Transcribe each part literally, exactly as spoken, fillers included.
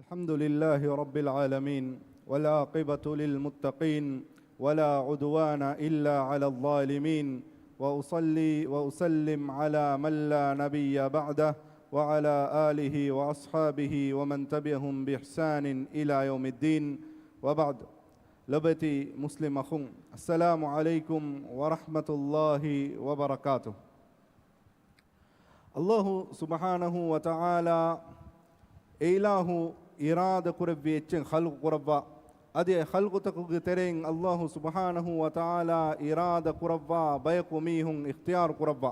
الحمد لله رب العالمين، والعاقبة للمتقين، ولا عدوان إلا على الظالمين، وأصلي وأسلم على من لا نبي بعده، وعلى آله وأصحابه ومن تبعهم بإحسان إلى يوم الدين، وبعد. ލޮބެތި މުސްލިމް އަޚުން، السلام عليكم ورحمة الله وبركاته. ﷲ ސުބްޙާނަހޫ ވަތަޢާލާ އެ އިލާހު އިރާދަ ކުރެއްވި އެއްޗެއް ޚަލްޤު ކުރައްވާ، އަދި އެ ޚަލްޤުތަކުގެ ތެރެއިން ﷲ ސުބްޙާނަހޫ ވަތަޢާލާ އިރާދަ ކުރައްވާ ބަޔަކު މީހުން އިޚްތިޔާރު ކުރައްވާ.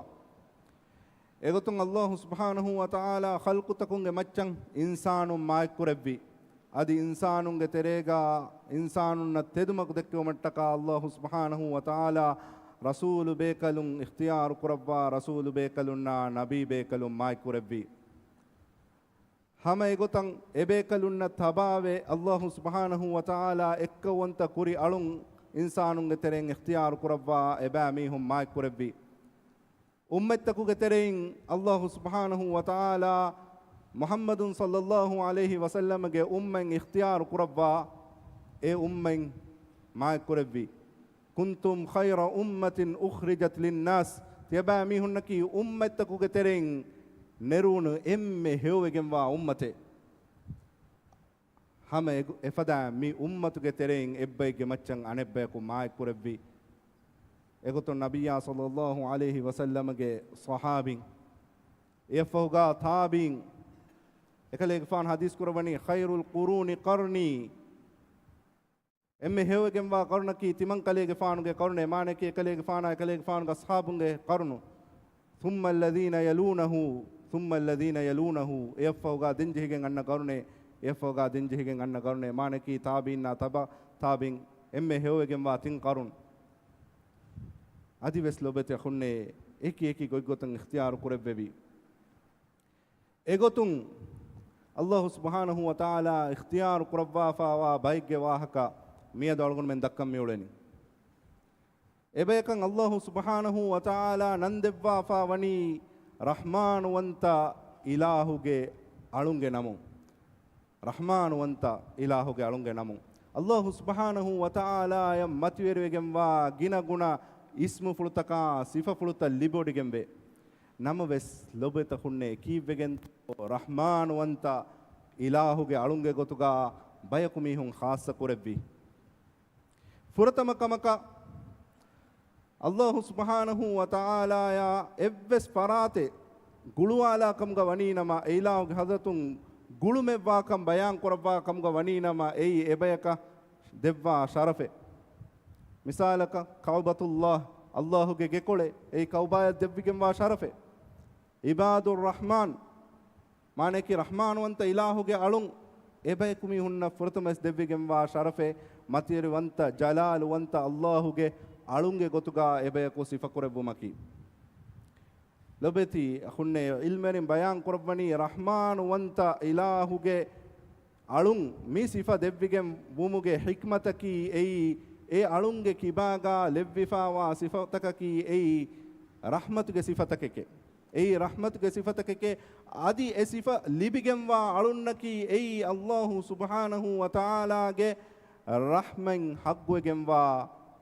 އެގޮތުން ﷲ ސުބްޙާނަހޫ ވަތަޢާލާ ޚަލްޤުތަކުންގެ މައްޗަށް އިންސާނުން މާތްކުރެއްވި. އަދި އިންސާނުންގެ ތެރޭގަ އިންސާނުންނަށް ތެދުމަގު ދެއްކެވުމަށްޓަކާ ﷲ ސުބްޙާނަހޫ ވަތަޢާލާ ރަސޫލު ބޭކަލުން އިޚްތިޔާރު ކުރައްވާ، ރަސޫލު ބޭކަލުންނާ ނަބީ ބޭކަލުން މާތްކުރެއްވި. ހަމަ އެގޮތަށް އެބޭކަލުންނަށް ތަބާވެ، ﷲ ސުބްޙާނަހޫ ވަތަޢާލާ އެއްކައުވަންތަ ކުރި އަޅުން އިންސާނުންގެ ތެރެއިން އިޚްތިޔާރު ކުރައްވާ އެބައިމީހުން މާތްކުރެއްވި. އުއްމަތްތަކުގެ ތެރެއިން ﷲ ސުބްޙާނަހޫ ވަތަޢާލާ މުޙައްމަދު ޞައްލައްލާހު ޢަލައިހި ވަސައްލަމަގެ އުއްމަތް އިޚްތިޔާރު ކުރައްވާ، އެ އުއްމަތް މާތްކުރެއްވި. كنتم خير أمة أخرجت للناس، ތިޔަބައިމީހުންނަކީ އުއްމަތްތަކުގެ ތެރެއިން ނެރުނު އެންމެ ހެޔޮވެގެންވާ އުއްމަތެއް. ހަމަ އެގޮ-، އެފަދަ މި އުއްމަތުގެ ތެރެއިން އެއްބައެއްގެ މައްޗަށް އަނެއްބަޔަކު މާތްކުރެއްވި. އެގޮތުން ނަބިއްޔާ ޞައްލައްލާހު ޢަލައިހި ވަސައްލަމަގެ ޞަޙާބީން، އެއަށްފަހުގާ ތާބީން، އެކަލޭގެފާނު ޙަދީޘް ކުރައްވަނީ، خير القرون قرني، އެންމެ ހެޔޮވެގެންވާ ޤަރުނަކީ ތިމަންކަލޭގެފާނުގެ ޤަރުނޭ، މާނައަކީ އެކަލޭގެފާނާ އެކަލޭގެފާނުގެ އަޞްޙާބުންގެ ޤަރުނު. ثم الذين يلونه، ثم الذين يلونه، އެއަށްފަހުގާ ދެން ޖެހިގެން އަންނަ ޤަރުނޭ، އެއަށްފަހުގާ ދެން ޖެހިގެން އަންނަ ޤަރުނޭ، މާނައަކީ ތާބީންނާ ތަބަ ތާބީން، އެންމެ ހެޔޮވެގެންވާ ތިން ޤަރުން. އަދިވެސް ލޮބެތި އަޚުންނޭ، އެކި އެކި ގޮތްގޮތަށް އިޚްތިޔާރު ކުރެއްވެވި. އެގޮތުން ﷲ ސުބްޙާނަހޫ ވަތަޢާލާ އިޚްތިޔާރު ކުރައްވާފައިވާ ބައެއްގެ ވާހަކަ މިއަދު އަޅުގަނޑުމެން ދައްކަން މިއުޅެނީ. އެބަޔަކަށް ﷲ ސުބްޙާނަހޫ ވަތަޢާލާ ނަން ދެއްވާފަ ވަނީ ރަޙްމާނުވަންތަ އިލާހުގެ އަޅުންގެ ނަމުން. ރަޙްމާނުވަންތަ އިލާހުގެ އަޅުންގެ ނަމުން. ﷲ ސުބްޙާނަހޫ ވަތަޢާލާޔަށް މަތިވެރިވެގެންވާ ގިނަގުނަ އިސްމުފުޅުތަކާ ސިފަފުޅުތައް ލިބިވޮޑިގެންވޭ. ނަމަވެސް ލޮބުވެތި އަޚުންނޭ، ކީއްވެގެންތޯ ރަޙްމާނުވަންތަ އިލާހުގެ އަޅުންގެ ގޮތުގަ ބަޔަކު މީހުން ޚާއްޞަ ކުރެއްވީ؟ ފުރަތަމަ ކަމަކަށް، ﷲ ސުބްޙާނަހޫ ވަތަޢާލާޔާ އެއްވެސް ފަރާތެއް ގުޅުވާލާ ކަމުގަ ވަނީނަމަ، އެ އިލާހުގެ ޙަޟްރަތުން ގުޅުމެއްވާކަން ބަޔާން ކުރައްވާ ކަމުގަ ވަނީނަމަ، އެއީ އެބަޔަކަށް ދެއްވާ ޝަރަފެއް. މިސާލަކަށް، ކަޢުބަތުﷲ، ﷲގެ ގެކޮޅެއް، އެއީ ކަޢުބާޔަށް ދެއްވިގެންވާ ޝަރަފެއް. ޢިބާދުއްރަޙްމާން، މާނައަކީ ރަޙްމާނުވަންތަ އިލާހުގެ އަޅުން، އެބަޔަކު މީހުންނަށް ފުރަތަމަވެސް ދެއްވިގެންވާ ޝަރަފެއް، މަތިވެރިވަންތަ، ޖަލާލުވަންތަ ﷲގެ އަޅުންގެ ގޮތުގަ އެބަޔަކު ސިފަކުރެއްވުމަކީ. ލޮބެތި އަޚުންނޭ، ޢިލްމުވެރިން ބަޔާން ކުރައްވަނީ، ރަޙްމާނުވަންތަ އިލާހުގެ އަޅުން މި ސިފަ ދެއްވިގެން ވުމުގެ ޙިކްމަތަކީ އެއީ، އެ އަޅުންގެ ކިބާގާ ލެއްވިފާވާ ސިފަތަކަކީ އެއީ ރަޙްމަތުގެ ސިފަތަކެކޭ. އެއީ ރަޙްމަތުގެ ސިފަތަކެކޭ. އަދި އެ ސިފަ ލިބިގެންވާ އަޅުންނަކީ އެއީ ﷲ ސުބްޙާނަހޫ ވަތަޢާލާގެ ރަޙްމަތް ޙައްޤުވެގެންވާ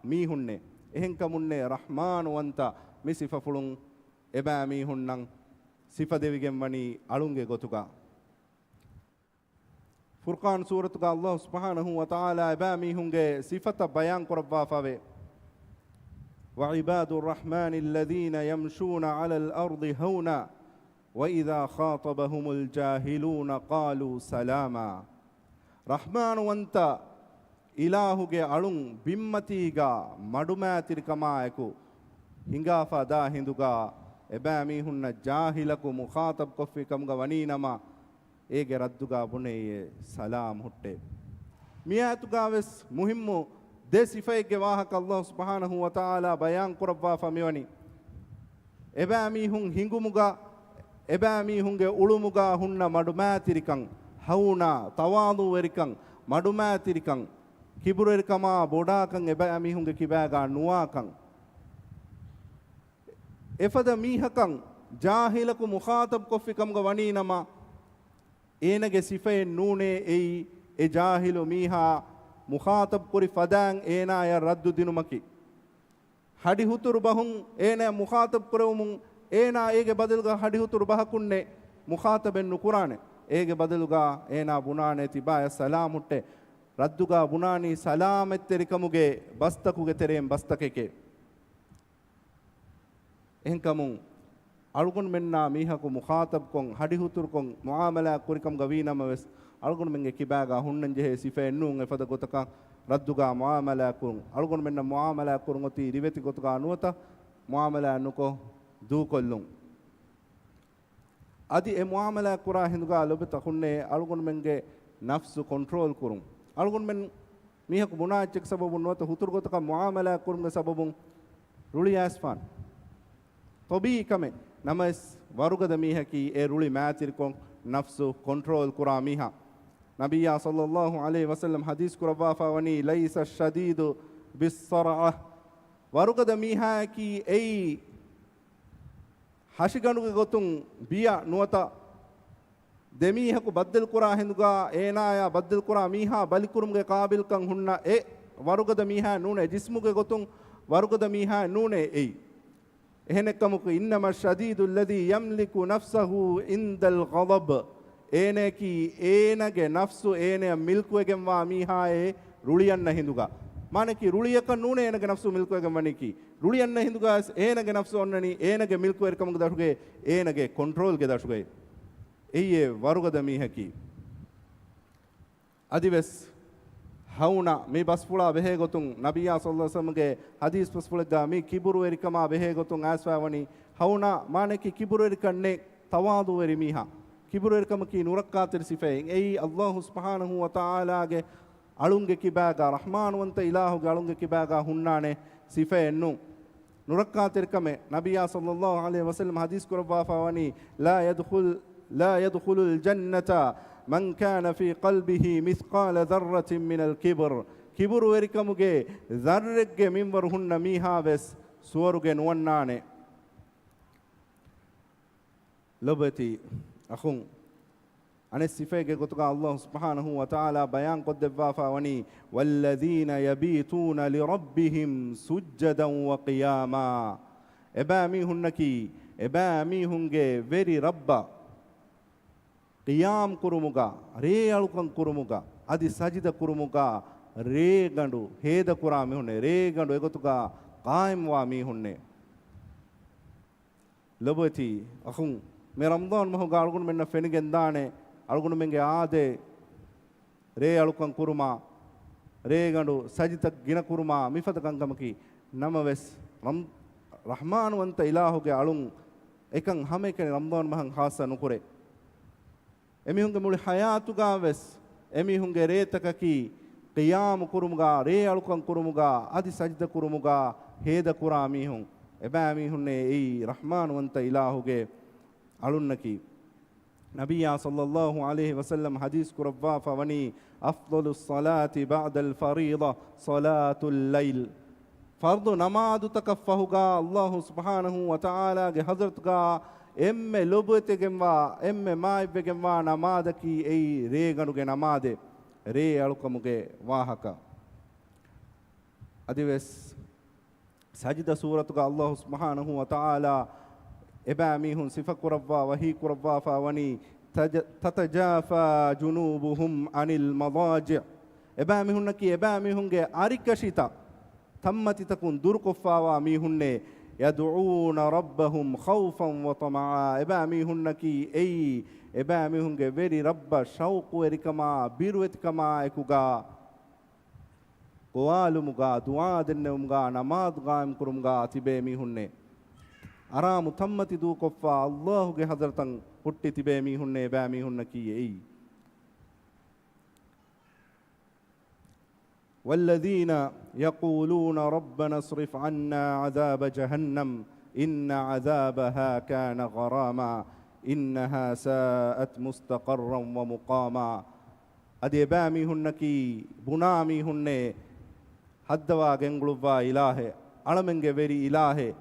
މީހުންނޭ. އެހެންކަމުންނޭ ރަޙްމާނުވަންތަ މި ސިފަފުޅުން އެބައިމީހުންނަށް ސިފަ ދެވިގެންވަނީ އަޅުންގެ ގޮތުގަ. ފުރުޤާން ސޫރަތުގަ ﷲ ސުބްޙާނަހޫ ވަތަޢާލާ އެބައިމީހުންގެ ސިފަތައް ބަޔާން ކުރައްވާފަވޭ. وعباد الرحمن الذين يمشون على الأرض هونا وإذا خاطبهم الجاهلون قالوا سلاما. ރަޙްމާނުވަންތަ އިލާހުގެ އަޅުން ބިންމަތީގަ މަޑުމައިތިރިކަމާއެކު ހިނގާފަ ދާ ހިނދުގަ އެބައިމީހުންނަށް ޖާހިލަކު މުޚާޠަބް ކޮށްފި ކަމުގަ ވަނީނަމަ، އޭގެ ރައްދުގަ ބުނެޔޭ ސަލާމް ހުއްޓޭ. މިއާޔަތުގަވެސް މުހިއްމު ދެ ސިފައެއްގެ ވާހަކަ ﷲ ސުބްޙާނަހޫ ވަތަޢާލާ ބަޔާން ކުރައްވާފަ މިވަނީ. އެބައިމީހުން ހިނގުމުގަ، އެބައިމީހުންގެ އުޅުމުގަ ހުންނަ މަޑުމައިތިރިކަން، ހައުނާ، ތަވާޟުޢުވެރިކަން، މަޑުމައިތިރިކަން، ކިބުރުވެރިކަމާ ބޮޑާކަން އެބައިމީހުންގެ ކިބާގަ ނުވާކަން. އެފަދަ މީހަކަށް ޖާހިލަކު މުޚާޠަބް ކޮށްފި ކަމުގަ ވަނީނަމަ، އޭނަގެ ސިފައެއް ނޫނޭ އެއީ، އެ ޖާހިލު މީހާ މުޚާޠަބު ކުރި ފަދައިން އޭނާޔަށް ރައްދު ދިނުމަކީ. ހަޑި ހުތުރު ބަހުން އޭނަޔަށް މުޚާޠަބު ކުރެވުމުން، އޭނާ އޭގެ ބަދަލުގަ ހަޑި ހުތުރު ބަހަކުންނެއް މުޚާޠަބެއް ނުކުރާނެ. އޭގެ ބަދަލުގަ އޭނާ ބުނާނެ ތިބާޔަށް ސަލާމް ހުއްޓޭ. ރައްދުގަ ބުނާނީ ސަލާމަތްތެރިކަމުގެ ބަސްތަކުގެ ތެރެއިން ބަސްތަކެކޭ. އެހެންކަމުން، އަޅުގަނޑުމެންނާ މީހަކު މުޚާޠަބުކޮށް، ހަޑި ހުތުރުކޮށް، މުޢާމަލާތް ކުރިކަމުގަ ވީނަމަވެސް، އަޅުގަނޑުމެންގެ ކިބާގަ ހުންނަންޖެހޭ ސިފައެއް ނޫން އެފަދަ ގޮތަކަށް ރައްދުގަ މުޢާމަލާތް ކުރުން. އަޅުގަނޑުމެންނަށް މުޢާމަލާތް ކުރުން އޮތީ ރިވެތި ގޮތުގަ ނުވަތަ، މުޢާމަލާތް ނުކޮށް ދޫކޮށްލުން. އަދި އެ މުޢާމަލާތް ކުރާ ހިނދުގަ ލޮބުވެތި އަޚުންނޭ، އަޅުގަނޑުމެންގެ ނަފްސު ކޮންޓްރޯލް ކުރުން. އަޅުގަނޑުމެން މީހަކު ބުނާ އެއްޗެއްގެ ސަބަބުން ނުވަތަ ހުތުރު ގޮތަކަށް މުޢާމަލާތް ކުރުމުގެ ސަބަބުން ރުޅި އައިސްފާނެ. ޠަބީޢީ ކަމެއް. ނަމަވެސް، ވަރުގަދަ މީހަކީ އެ ރުޅި މާތިރިކޮށް، ނަފްސު ކޮންޓްރޯލް ކުރާ މީހާ. ނަބިއްޔާ ޞައްލައްލާހު ޢަލައިހި ވަސައްލަމް ޙަދީޘް ކުރައްވާފާ ވަނީ، "ليس الشديد بالصرعة." ވަރުގަދަ މީހާއަކީ އެއީ ހަށިގަނޑުގެ ގޮތުން ބިޔަ ނުވަތަ ދެމީހަކު ބައްދަލުކުރާ ހިނދުގަ އޭނާޔާ ބައްދަލުކުރާ މީހާ ބަލިކުރުމުގެ ޤާބިލްކަން ހުންނަ އެ ވަރުގަދަ މީހާ ނޫނޭ، ޖިސްމުގެ ގޮތުން ވަރުގަދަ މީހާ ނޫނޭ އެއީ. އެހެނެއްކަމަކު، "إنما الشديد الذي يملك نفسه عند الغضب." އޭނައަކީ އޭނަގެ ނަފްސު އޭނަޔަށް މިލްކުވެގެންވާ މީހާއޭ ރުޅިއަންނަ ހިނދުގަ. މާނައަކީ ރުޅިއަކަށް ނޫނޭ އޭނަގެ ނަފްސު މިލްކުވެގެން ވަނީކީ. ރުޅިއަންނަ ހިނދުގަވެސް އޭނަގެ ނަފްސު އޮންނަނީ އޭނަގެ މިލްކުވެރިކަމުގެ ދަށުގައި، އޭނަގެ ކޮންޓްރޯލްގެ ދަށުގައި. އެއީ ވަރުގަދަ މީހަކީ. އަދިވެސް ހައުނަ މި ބަސްފުޅާ ބެހޭގޮތުން، ނަބިއްޔާ ޞައްލައްލާހު ޢަލައިހި ވަސައްލަމްގެ ޙަދީޘް ބަސްފުޅެއްގަ މި ކިބުރުވެރިކަމާ ބެހޭގޮތުން އައިސްފާވަނީ، ހައުނަ މާނައަކީ ކިބުރުވެރިކަންނެއް، ތަވާޟުޢުވެރި މީހާ. ކިބުރުވެރިކަމަކީ ނުރައްކާތެރި ސިފައެއް. އެއީ ﷲ ސުބްޙާނަހޫ ވަތަޢާލާގެ އަޅުންގެ ކިބާގަ، ރަޙްމާންވަންތަ އިލާހުގެ އަޅުންގެ ކިބާގަ ހުންނާނެ ސިފައެއް ނޫން. ނުރައްކާތެރިކަމެއް. ނަބިއްޔާ ޞައްލައްލާހު ޢަލައިހި ވަސައްލަމް ޙަދީޘް ކުރައްވާފާ ވަނީ، "لا يدخل، لا يدخل الجنة من كان في قلبه مثقال ذرة من الكبر." ކިބުރުވެރިކަމުގެ ޒައްރެއްގެ މިންވަރު ހުންނަ މީހާވެސް ސުވަރުގެ ނުވަންނާނެ. ލޮބުވެތި އަޚުން، އަނެއް ސިފައެއްގެ ގޮތުގަ ﷲ ސުބްޙާނަހޫ ވަތަޢާލާ ބަޔާން ކޮށްދެއްވާފާ ވަނީ، "والذين يبيتون لربهم سجدا وقياما." އެބައިމީހުންނަކީ، އެބައިމީހުންގެ ވެރި ރައްބަށް ޤިޔާމް ކުރުމުގަ، ރޭ އަޅުކަން ކުރުމުގަ، އަދި ސަޖިދަ ކުރުމުގަ، ރޭގަނޑު ހޭދަކުރާ މީހުންނޭ، ރޭގަނޑު އެގޮތުގަ ޤާއިމްވާ މީހުންނޭ. ލޮބުވެތި އަޚުން، މި ރަމަޟާން މަހުގަ އަޅުގަނޑުމެންނަށް ފެނިގެންދާނެ، އަޅުގަނޑުމެންގެ އާދައެއް ރޭ އަޅުކަން ކުރުމާ، ރޭގަނޑު ސަޖިދަ ގިނަ ކުރުމާ މިފަދަ ކަންކަމަކީ. ނަމަވެސް، ރަމް-، ރަޙްމާންވަންތަ އިލާހުގެ އަޅުން އެކަން ހަމައެކަނި ރަމަޟާން މަހަށް ޚާއްޞަ ނުކުރޭ. އެމީހުންގެ މުޅި ޙަޔާތުގަވެސް އެމީހުންގެ ރޭތަކަކީ ޤިޔާމު ކުރުމުގަ، ރޭ އަޅުކަން ކުރުމުގަ، އަދި ސަޖިދަ ކުރުމުގަ ހޭދަކުރާ މީހުން. އެބައިމީހުންނޭ އެއީ ރަޙްމާންވަންތަ އިލާހުގެ އަޅުންނަކީ. ނަބިއްޔާ ޞައްލައްލާހު ޢަލައިހި ވަސައްލަމް ޙަދީޘް ކުރައްވާފަ ވަނީ، "أفضل الصلاة بعد الفريضة صلاة الليل." ފަރުޟު ނަމާދުތަކަށް ފަހުގަ ﷲ ސުބްޙާނަހޫ ވަތަޢާލާގެ ޙަޟްރަތުގަ އެންމެ ލޮބުވެތިވެގެންވާ، އެންމެ މާތްވެގެންވާ ނަމާދަކީ އެއީ ރޭގަނޑުގެ ނަމާދެއް، ރޭ އަޅުކަމުގެ ވާހަކަ. އަދިވެސް ސަޖިދަ ސޫރަތުގަ ﷲ ސުބްޙާނަހޫ ވަތަޢާލާ އެބައިމީހުން ސިފަކުރައްވާ ވަޙީ ކުރައްވާފަ ވަނީ، تج-، "تتجافى جنوبهم عن المضاجع." އެބައިމީހުންނަކީ އެބައިމީހުންގެ އަރިކަށިތައް ތަންމަތިތަކުން ދުރުކޮށްފާވާ މީހުންނޭ، "يدعون ربهم خوفا وطمعا." އެބައިމީހުންނަކީ އެއީ، އެބައިމީހުންގެ ވެރި ރައްބަށް ޝައުޤުވެރިކަމާ، ބިރުވެތިކަމާ އެކުގަ ގޮވާލުމުގަ، ދުޢާ ދެންނެވުމުގަ، ނަމާދު ޤާއިމް ކުރުމުގަ ތިބޭ މީހުންނޭ. އަރާމު ތަންމަތި ދޫކޮށްފަ، ﷲ ގެ ޙަޟްރަތަށް ހުއްޓި ތިބޭ މީހުންނޭ، ބައި މީހުންނަކީ އެއީ. والذين يقولون ربنا اصرف عنا عذاب جهنم إن عذابها كان غراما إنها ساءت مستقرا ومقاما. އަދި އެބައިމީހުންނަކީ ބުނާ މީހުންނޭ، ހައްދަވާ ގެންގުޅުއްވާ އިލާހެއް، އަޅަމެންގެ ވެރި އިލާހެއް،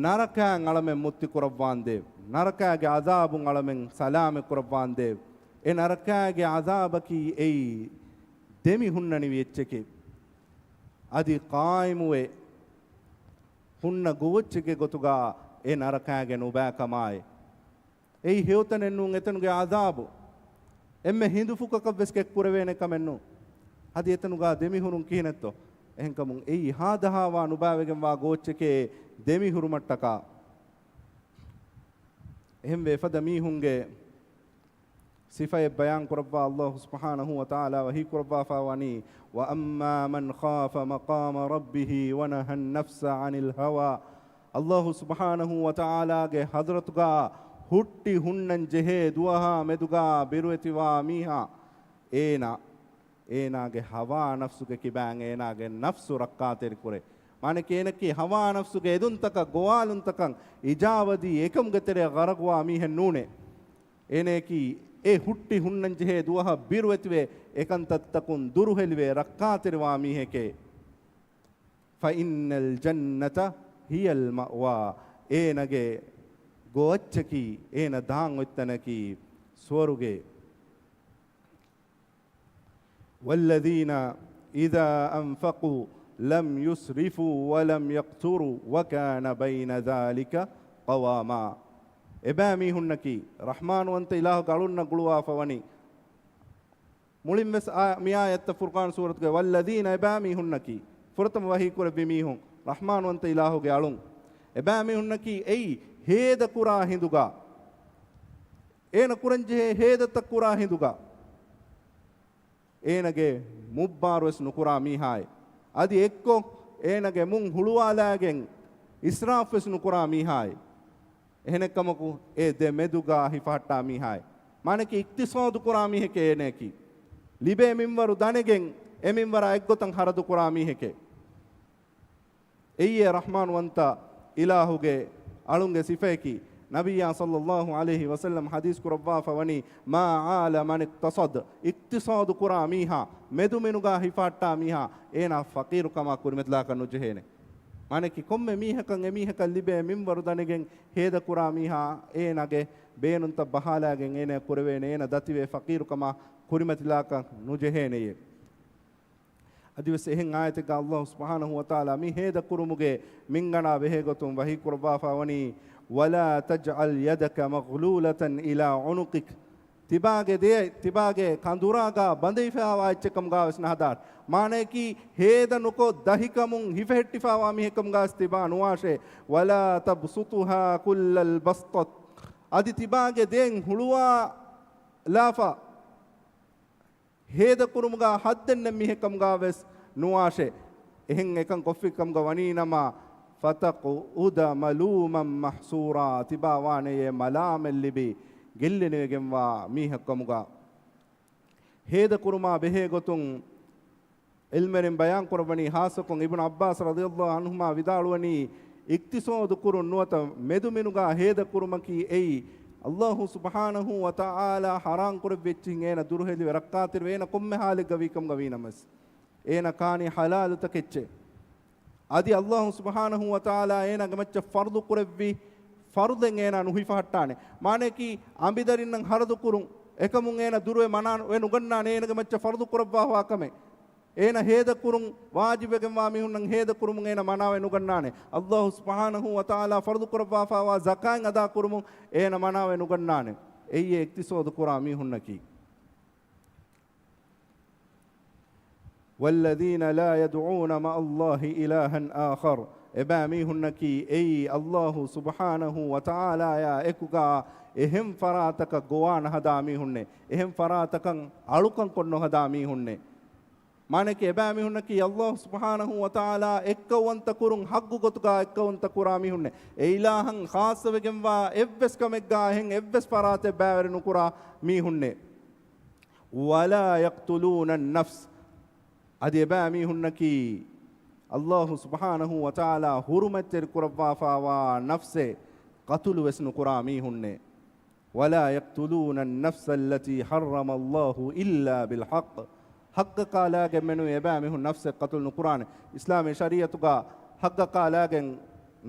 ނަރަކައިން އަޅަމެން މުއްތި ކުރައްވާނދޭވެ، ނަރަކައިގެ ޢަޛާބުން އަޅަމެން ސަލާމަތް ކުރައްވާނދޭވެ. އެ ނަރަކާގެ ޢަޛާބަކީ އެއީ ދެމި ހުންނަނިވި އެއްޗެކޭ. އަދި ޤާއިމުވެ ހުންނަ ގޯއްޗެއްގެ ގޮތުގަ އެ ނަރަކާގެ ނުބައިކަމާއި. އެއީ ހެޔޮތަނެއް ނޫން އެތަނުގެ ޢަޛާބު. އެންމެ ހިނދުފުކަކަށްވެސް ކެތްކުރެވޭނެ ކަމެއް ނޫން. އަދި އެތަނުގަ ދެމިހުރުން ކިހިނެއްތޯ؟ އެހެންކަމުން އެއީ ހާދަހާވާ ނުބައިވެގެންވާ ގޯއްޗެކޭ ދެމިހުރުމަށްޓަކާ. އެހެންވެ އެފަދަ މީހުންގެ ސިފައެއް ބަޔާން ކުރައްވާ އައްލާހު ސުބްޙާނަހު ވަތަޢާލާ ވަޙީ ކުރައްވާފާ ވަނީ، وَأَمَّا مَنْ خَافَ مَقَامَ رَبِّهِ وَنَهَى النَّفْسَ عَنِ الْهَوَى. އައްލާހު ސުބްޙާނަހު ވަތަޢާލާގެ ޙަޟްރަތުގަ ހުއްޓި ހުންނަން ޖެހޭ ދުވަހާ މެދުގަ ބިރުވެތިވާ މީހާ، އޭނާ، އޭނާގެ ހަވާ ނަފްސުގެ ކިބައިން އޭނާގެ ނަފްސު ރައްކާތެރިކުރޭ. މާނައަކީ އޭނައަކީ ހަވާ ނަފްސުގެ އެދުންތަކަށް، ގޮވާލުންތަކަށް އިޖާބަދީ އެކަމުގެ ތެރެއަށް ޣަރަޤުވާ މީހެއް ނޫނޭ. އޭނައަކީ އެ ހުއްޓި ހުންނަން ޖެހޭ ދުވަހަށް ބިރުވެތިވެ، އެކަންތައްތަކުން ދުރުހެލިވެ ރައްކާތެރިވާ މީހެކޭ. فَإِنَّ الْجَنَّةَ هِيَ الْمَأْوَى. އޭނަގެ ގޯއްޗަކީ، އޭނަ ދާން އޮތްތަނަކީ ސުވަރުގެ. وَالَّذِينَ إِذَا أَنْفَقُوا لَمْ يُسْرِفُوا وَلَمْ يَقْتُرُوا وَكَانَ بَيْنَ ذَلِكَ قَوَامًا. އެބައިމީހުންނަކީ، ރަޙްމާންވަންތަ އިލާހުގެ އަޅުންނަށް ގުޅުވާފަ ވަނީ، މުޅިންވެސް އާ، މި އާޔަތްތައް ފުރުޤާން ސޫރަތުގެ، وَالَّذِينَ، އެބައިމީހުންނަކީ، ފުރަތަމަ ވަޙީކުރެއްވި މީހުން، ރަޙްމާންވަންތަ އިލާހުގެ އަޅުން. އެބައިމީހުންނަކީ އެއީ ހޭދަކުރާ ހިނދުގަ، އޭނަ ކުރަންޖެހޭ ހޭދަތައް ކުރާ ހިނދުގަ، އޭނަގެ މުއްބާރުވެސް ނުކުރާ މީހާއެއް. އަދި އެއްކޮށް، އޭނަގެ މުން ހުޅުވާލާގެން އިސްރާފްވެސް ނުކުރާ މީހާއެއް. އެހެނެއްކަމަކު، އެ ދެ މެދުގަ ހިފަހައްޓާ މީހާއެއް. މާނައަކީ އިޤްތިޞާދު ކުރާ މީހެކޭ އޭނައަކީ. ލިބޭ މިންވަރު ދަނެގެން، އެ މިންވަރާ އެއްގޮތަށް ޚަރަދު ކުރާ މީހެކޭ. އެއީ ރަޙްމާންވަންތަ އިލާހުގެ އަޅުންގެ ސިފައަކީ. ނަބިއްޔާ ޞައްލައްލާހު ޢަލައިހި ވަސައްލަމް ޙަދީޘް ކުރައްވާފަ ވަނީ، مَا عَالَ مَنِ اقْتَصَدَ، އިޤްތިޞާދު ކުރާ މީހާ، މެދުމިނުގަ ހިފަހައްޓާ މީހާ، އޭނާ ފަޤީރުކަމާ ކުރިމަތިލާކަށް ނުޖެހޭނެ. މާނައަކީ ކޮންމެ މީހަކަށް އެމީހަކަށް ލިބޭ މިންވަރު ދަނެގެން ހޭދަކުރާ މީހާ، އޭނާގެ ބޭނުންތައް ބަހާލާގެން އޭނާ ކުރެވޭނެ، އޭނާ ދަތިވެ ފަޤީރުކަމާ ކުރިމަތިލާކަށް ނުޖެހޭނެޔޭ. އަދިވެސް އެހެން އާޔަތެއްގަ އައްލާހު ސުބްޙާނަހު ވަތަޢާލާ މި ހޭދަކުރުމުގެ މިންގަނޑާ ބެހޭގޮތުން ވަޙީ ކުރައްވާފަ ވަނީ، وَلَا تَجْعَلْ يَدَكَ مَغْلُولَةً إِلَىٰ عُنُقِكَ. ތިބާގެ ދެ، ތިބާގެ ކަނދުރާގަ ބަނދެވިފައިވާ އެއްޗެއް ކަމުގަވެސް ނަހަދާށޭ. މާނައަކީ ހޭދަ ނުކޮށް ދަހިކަމުން ހިފެހެއްޓިފައިވާ މީހެއް ކަމުގަވެސް ތިބާ ނުވާށޭ. وَلَا تَبْسُطْهَا كُلَّ الْبَسْطِ. އަދި ތިބާގެ ދެން ހުޅުވާލާފަ ހޭދަކުރުމުގަ ހައްދެއް ނެތް މީހެއް ކަމުގަވެސް ނުވާށޭ. އެހެން އެކަން ކޮށްފި ކަމުގަ ވަނީނަމަ، فَتَقْعُدَ مَلُومًا مَحْسُورًا، ތިބާ ވާނެޔޭ މަލާމަތް ލިބި ގެއްލިނިވެގެންވާ މީހެއް ކަމުގަ. ހޭދަކުރުމާ ބެހޭ ގޮތުން ޢިލްމުވެރިން ބަޔާން ކުރައްވަނީ، ޚާއްޞަކޮށް އިބްނު ޢައްބާސް ރަޟިޔައްލާހު ޢަންހުމާ ވިދާޅުވަނީ، އިޤްތިޞާދު ކުރުން ނުވަތަ މެދުމިނުގަ ހޭދަ ކުރުމަކީ އެއީ، އައްލާހު ސުބްޙާނަހު ވަތަޢާލާ ޙަރާމް ކުރެއްވި އެއްޗިހިން އޭނަ ދުރުހެލިވެ ރައްކާތެރިވެ އޭނަ ކޮންމެ ޙާލެއްގަ ވީ ކަމުގަ ވީނަމަވެސް، އޭނަ ކާނީ ޙަލާލު ތަކެއްޗޭ. އަދި އައްލާހު ސުބްޙާނަހު ވަތަޢާލާ އޭނާގެ މައްޗަށް ފަރުޟު ކުރެއްވި ފަރުޟެއް އޭނާ ނުހިފަހައްޓާނެ. މާނައަކީ، އަނބިދަރިންނަށް ހަރަދު ކުރުން އެކަމުން އޭނާ ދުރުވެ މަނާވެ ނުގަންނާނެ، އޭނާގެ މައްޗަށް ފަރުޟު ކުރައްވާފަވާ ކަމެއް. އޭނަ ހޭދަ ކުރުން ވާޖިބުވެގެންވާ މީހުންނަށް ހޭދަ ކުރުމުން އޭނަ މަނާވެ ނުގަންނާނެ. އައްލާހު ސުބްޙާނަހު ވަތަޢާލާ ފަރުޟު ކުރައްވާފައިވާ ޒަކާތް އަދާ ކުރުމުން އޭނަ މަނާވެ ނުގަންނާނެ. އެއީ އިޤްތިޞާދު ކުރާ މީހުންނަކީ. وَالَّذِينَ لَا يَدْعُونَ مَعَ اللَّهِ إِلَٰهًا آخَرَ. އެބައިމީހުންނަކީ އެއީ އައްލާހު ސުބްޙާނަހު ވަތަޢާލާޔާ އެކުގަ އެހެން ފަރާތަކަށް ގޮވާ ނަހަދާ މީހުންނޭ. އެހެން ފަރާތަކަށް އަޅުކަން ކޮށް ނުހަދާ މީހުންނޭ. މާނައަކީ އެބައިމީހުންނަކީ އައްލާހު ސުބްޙާނަހު ވަތަޢާލާ އެއްކައުވަންތަ ކުރުން ޙައްޤު ގޮތުގަ އެއްކައުވަންތަ ކުރާ މީހުންނޭ. އެ އިލާހަށް ޚާއްޞަވެގެންވާ އެއްވެސް ކަމެއްގަ އެހެން އެއްވެސް ފަރާތެއް ބައިވެރި ނުކުރާ މީހުންނޭ. وَلَا يَقْتُلُونَ النَّفْسَ. އަދި އެބައިމީހުންނަކީ އައްލާހު ސުބްޙާނަހު ވަތަޢާލާ ޙުރުމަތްތެރި ކުރައްވާފައިވާ ނަފްސެއް ޤަތުލުވެސް ނުކުރާ މީހުންނޭ. وَلَا يَقْتُلُونَ النَّفْسَ الَّتِي حَرَّمَ اللَّهُ إِلَّا بِالْحَقِّ. ޙައްޤަކާލާގެން މެނުވީ އެބައިމީހުން ނަފްސެއް ޤަތުލު ނުކުރާނެ. އިސްލާމީ ޝަރީޢަތުގަ ޙައްޤަކާލާގެން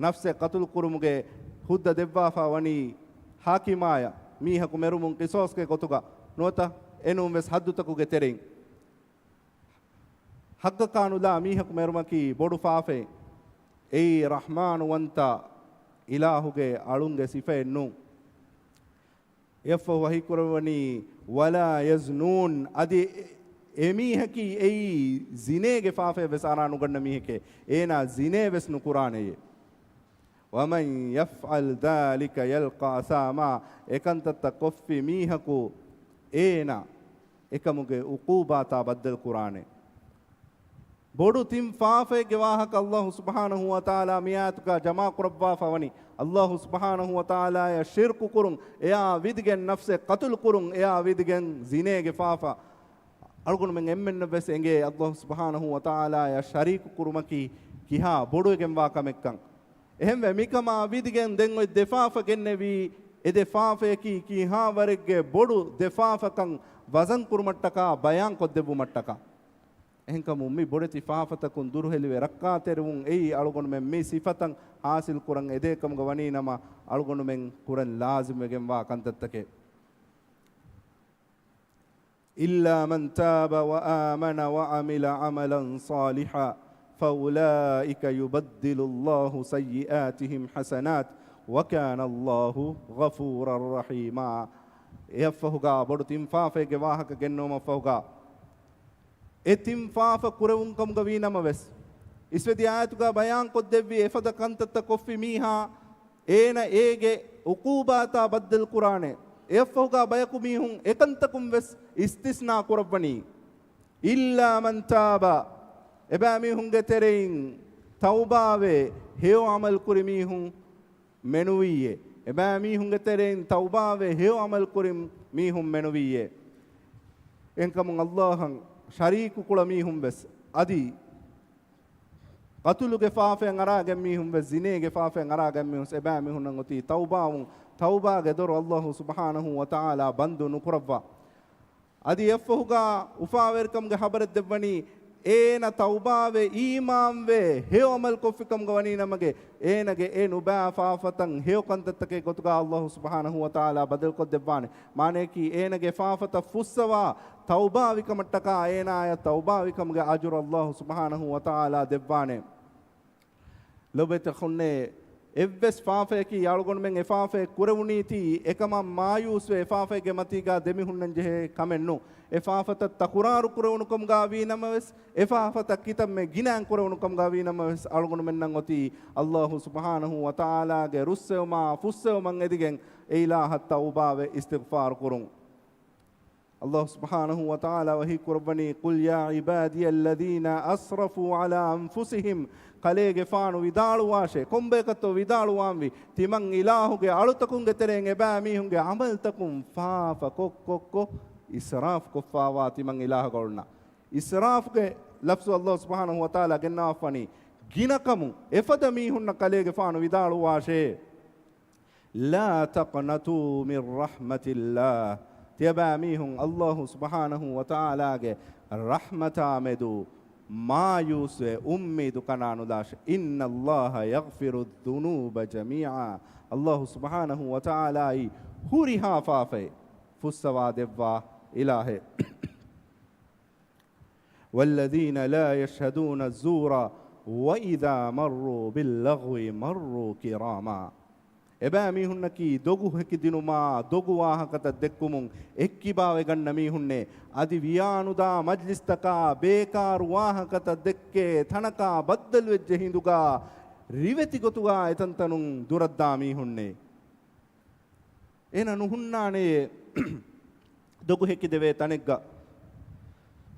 ނަފްސެއް ޤަތުލު ކުރުމުގެ ޙުއްދަ ދެއްވާފަ ވަނީ ޙާކިމާޔަށް، މީހަކު މެރުމުން ޤިޞާޞްގެ ގޮތުގަ. ނުވަތަ އެނޫން ވެސް ހައްދުތަކުގެ ތެރެއިން ޙައްޤަކާ ނުލާ މީހަކު މެރުމަކީ ބޮޑު ފާފައެއް. އެއީ ރަޙްމާނުވަންތަ އިލާހުގެ އަޅުންގެ ސިފައެއް ނޫން. އެއަށްފަހު ވަޙީކުރައްވަނީ، "ولا يزنون"، އަދި އެ-، އެމީހަކީ އެއީ ޒިނޭގެ ފާފައެއް ވެސް އަރާ ނުގަންނަ މީހެކޭ. އޭނާ ޒިނޭ ވެސް ނުކުރާނެޔޭ. "ومن يفعل ذلك يلق أثاما"، އެކަންތައްތައް ކޮށްފި މީހަކު އޭނާ އެކަމުގެ ޢުޤޫބާތާ ބައްދަލުކުރާނެ. ބޮޑު ތިން ފާފައެއްގެ ވާހަކަ ﷲ ސުބްޙާނަހޫ ވަތަޢާލާ މި އާޔަތުގަ ޖަމާކުރައްވާފަ ވަނީ. ﷲ ސުބްޙާނަހޫ ވަތަޢާލާޔަށް ޝިރްކު ކުރުން، އެއާ ވިދިގެން ނަފްސެއް ޤަތުލު ކުރުން، އެއާ ވިދިގެން ޒިނޭގެ ފާފަ. އަޅުގަނޑުމެން އެންމެންނަށް ވެސް އެނގޭ ﷲ ސުބްޙާނަހޫ ވަތަޢާލާޔަށް ޝަރީކު ކުރުމަކީ ކިހާ ބޮޑުވެގެންވާ ކަމެއްކަން. އެހެންވެ، މިކަމާ ވިދިގެން ދެން އޮތް ދެ ފާފަ ގެންނެވީ، އެ ދެ ފާފަޔަކީ ކިހާވަރެއްގެ ބޮޑު ދެ ފާފަކަން ވަޒަން ކުރުމަށްޓަކާ ބަޔާން ކޮށްދެއްވުމަށްޓަކާ. އެހެންކަމުން މި ބޮޑެތި ފާފަތަކުން ދުރުހެލިވެ ރައްކާތެރިވުން އެއީ އަޅުގަނޑުމެން މި ސިފަތައް ހާސިލް ކުރަން އެދޭކަމުގަ ވަނީ ނަމަ، އަޅުގަނޑުމެން ކުރަން ލާޒިމްވެގެންވާ ކަންތައްތަކެއް. إلا من تاب وآمن وعمل عملا صالحا فأولئك يبدل الله سيئاتهم حسنات وكان الله غفورا رحيما. އެއަށްފަހުގާ ބޮޑު ތިން ފާފައެއްގެ ވާހަކަ ގެންނުވުމަށްފަހުގާ، އެ ތިން ފާފަ ކުރެވުން ކަމުގަ ވީ ނަމަވެސް، އިސްވެދިޔަ އާޔަތުގާ ބަޔާން ކޮށްދެއްވި އެފަދަ ކަންތައްތައް ކޮށްފި މީހާ، އޭނަ އޭގެ ޢުޤޫބާތާ ބައްދަލު ކުރާނެ. އެއަށްފަހުގާ ބަޔަކު މީހުން އެކަންތަކުން ވެސް އިސްތިސްނާ ކުރައްވަނީ. إلا من تاب، އެބައިމީހުންގެ ތެރެއިން ތައުބާވެ ހެޔޮ ޢަމަލު ކުރި މީހުން މެނުވީއޭ. އެބައިމީހުންގެ ތެރެއިން ތައުބާވެ ހެޔޮ ޢަމަލު ކުރި މީހުން މެނުވީއޭ. އެހެންކަމުން ﷲ އަށް ޝަރީކު ކުޅަ މީހުން ވެސް، އަދި ޤަތުލުގެ ފާފައިން އަރާގެން މީހުން ވެސް، ޒިނޭގެ ފާފައިން އަރާގެން މީހުން ވެސް، އެބައިމީހުންނަށް އޮތީ ތައުބާވުން، ތައުބާގެ ދޮރު ﷲ ސުބްޙާނަހޫ ވަތަޢާލާ ބަންދު ނުކުރައްވާ. އަދި އެއަށްފަހުގާ އުފާވެރިކަމުގެ ޚަބަރެއް ދެއްވަނީ، އޭނަ ތައުބާވެ، އީމާންވެ، ހެޔޮ ޢަމަލު ކޮށްފިކަމުގަ ވަނީ ނަމަގެ، އޭނަގެ އެ ނުބައި ފާފަތައް ހެޔޮ ކަންތައްތަކެއް ގޮތުގާ ﷲ ސުބްޙާނަހޫ ވަތަޢާލާ ބަދަލުކޮށްދެއްވާނެ. މާނަޔަކީ، އޭނަގެ ފާފަތައް ފުއްސަވާ، ތައުބާވިކަމަށްޓަކާ އޭނާޔަށް ތައުބާވިކަމުގެ އަޖުރު ﷲ ސުބްޙާނަހޫ ވަތަޢާލާ ދެއްވާނެ. ލޮބުވެތި އަޚުންނޭ، އެއްވެސް ފާފަޔަކީ އަޅުގަނޑުމެން އެ ފާފައެއް ކުރެވުނީތީ އެކަމަށް މާޔޫސްވެ އެ ފާފައެއްގެ މަތީގާ ދެމިހުންނަންޖެހޭ ކަމެއް ނޫން. އެ ފާފަތައް ތަކުރާރު ކުރެވުނުކަމުގާ ވީ ނަމަވެސް، އެ ފާފަތައް ކިތަންމެ ގިނައިން ކުރެވުނުކަމުގާ ވީ ނަމަވެސް، އަޅުގަނޑުމެންނަށް އޮތީ ﷲ ސުބްޙާނަހޫ ވަތަޢާލާގެ ރުއްސެވުމާ ފުއްސެވުމަށް އެދިގެން އެ އިލާހަށް ތައުބާވެ އިސްތިޣްފާރު ކުރުން. ﷲ ސުބްޙާނަހޫ ވަތަޢާލާ ވަޙީ ކުރައްވަނީ، "قل يا عبادي الذين أسرفوا على أنفسهم." ކަލޭގެފާނު ވިދާޅުވާށޭ، ކޮންބަޔަކަށްތޯ ވިދާޅުވާންވީ، ތިމަން އިލާހުގެ އަޅުތަކުންގެ ތެރެއިން އެބައިމީހުންގެ ޢަމަލުތަކުން ފާފަ ކޮށް ކޮށް ކޮށް އިސްރާފް ކޮށްފާވާ ތިމަން އިލާހުގެ އަޅުންނަށް. އިސްރާފްގެ ލަފްޒު ﷲ ސުބްޙާނަހޫ ވަތަޢާލާ ގެންނަވާފަނީ ގިނަކަމުން. އެފަދަ މީހުންނަށް ކަލޭގެފާނު ވިދާޅުވާށޭ، "لا تقنطوا من رحمة الله." ތިޔަބައިމީހުން ﷲ ސުބްޙާނަހޫ ވަތަޢާލާގެ ރަޙްމަތާމެދު މާޔޫސްވެ އުއްމީދު ކަނާނުލާށޭ. "إن الله يغفر الذنوب جميعا." ﷲ ސުބްޙާނަހޫ ވަތަޢާލާއީ ހުރިހާ ފާފައެއް ފުއްސަވާ ދެއްވާ އިލާހެއް. "والذين لا يشهدون الزور وإذا مروا باللغو مروا كراما." އެބައިމީހުންނަކީ ދޮގު ހެކިދިނުމާ، ދޮގު ވާހަކަތައް ދެއްކުމުން އެއްކިބާވެގަންނަ މީހުންނޭ. އަދި ވިޔާނުދާ މަޖްލިސްތަކާ ބޭކާރު ވާހަކަތައް ދެއްކޭ ތަނަކާ ބައްދަލުވެއްޖެ ހިނދުގާ ރިވެތި ގޮތުގާ އެތަންތަނުން ދުރަށްދާ މީހުންނޭ. އޭނަ ނުހުންނާނެޔޭ ދޮގު ހެކިދެވޭ ތަނެއްގަ،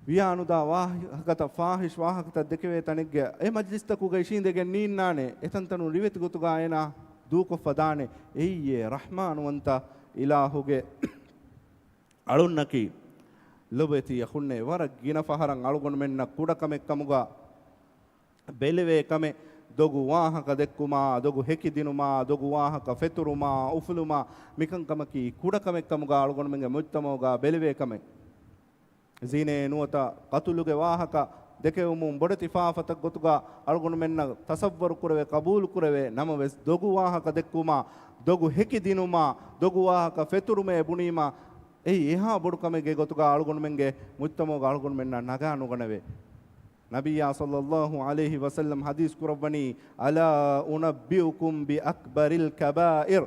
ވިޔާނުދާ ވާހަކަތައް، ފާޙިޝް ވާހަކަތައް ދެކެވޭ ތަނެއްގަ އެ މަޖްލިސްތަކުގަ އިށީނދެގެން ނީންނާނެ. އެތަންތަނުން ރިވެތި ގޮތުގަ އޭނާ ދޫކޮށްފަ ދާނެ. އެއީ އެ ރަޙްމާނުވަންތަ އިލާހުގެ އަޅުންނަކީ. ލޮބުވެތި އަޚުންނޭ، ވަރަށް ގިނަ ފަހަރަށް އަޅުގަނޑުމެންނަށް ކުޑަކަމެއްކަމުގަ ބެލެވޭ ކަމެއް، ދޮގު ވާހަކަ ދެއްކުމާ، ދޮގު ހެކިދިނުމާ، ދޮގު ވާހަކަ ފެތުރުމާ، އުފުލުމާ، މިކަންކަމަކީ ކުޑަކަމެއްކަމުގަ އަޅުގަނޑުމެންގެ މުޖްތަމަޢުގަ ބެލެވޭ ކަމެއް. ޒިނޭ ނުވަތަ ޤަތުލުގެ ވާހަކަ ދެކެވުމުން، ބޮޑެތި ފާފަތައް ގޮތުގަ އަޅުގަނޑުމެންނަށް ތަޞައްވަރު ކުރެވޭ، ޤަބޫލު ކުރެވޭ ނަމަވެސް، ދޮގު ވާހަކަ ދެއްކުމާ، ދޮގު ހެކިދިނުމާ، ދޮގު ވާހަކަ ފެތުރުމޭ ބުނީމާ، އެއީ އެހާ ބޮޑު ކަމެއްގެ ގޮތުގަ އަޅުގަނޑުމެންގެ މުޖްތަމަޢުގަ އަޅުގަނޑުމެންނަށް ނަގާ ނުގަނެވޭ. ނަބިއްޔާ ޞައްލައްލާހު ޢަލައިހި ވަސައްލަމް ޙަދީޘް ކުރައްވަނީ، ألا أنبئكم بأكبر الكبائر؟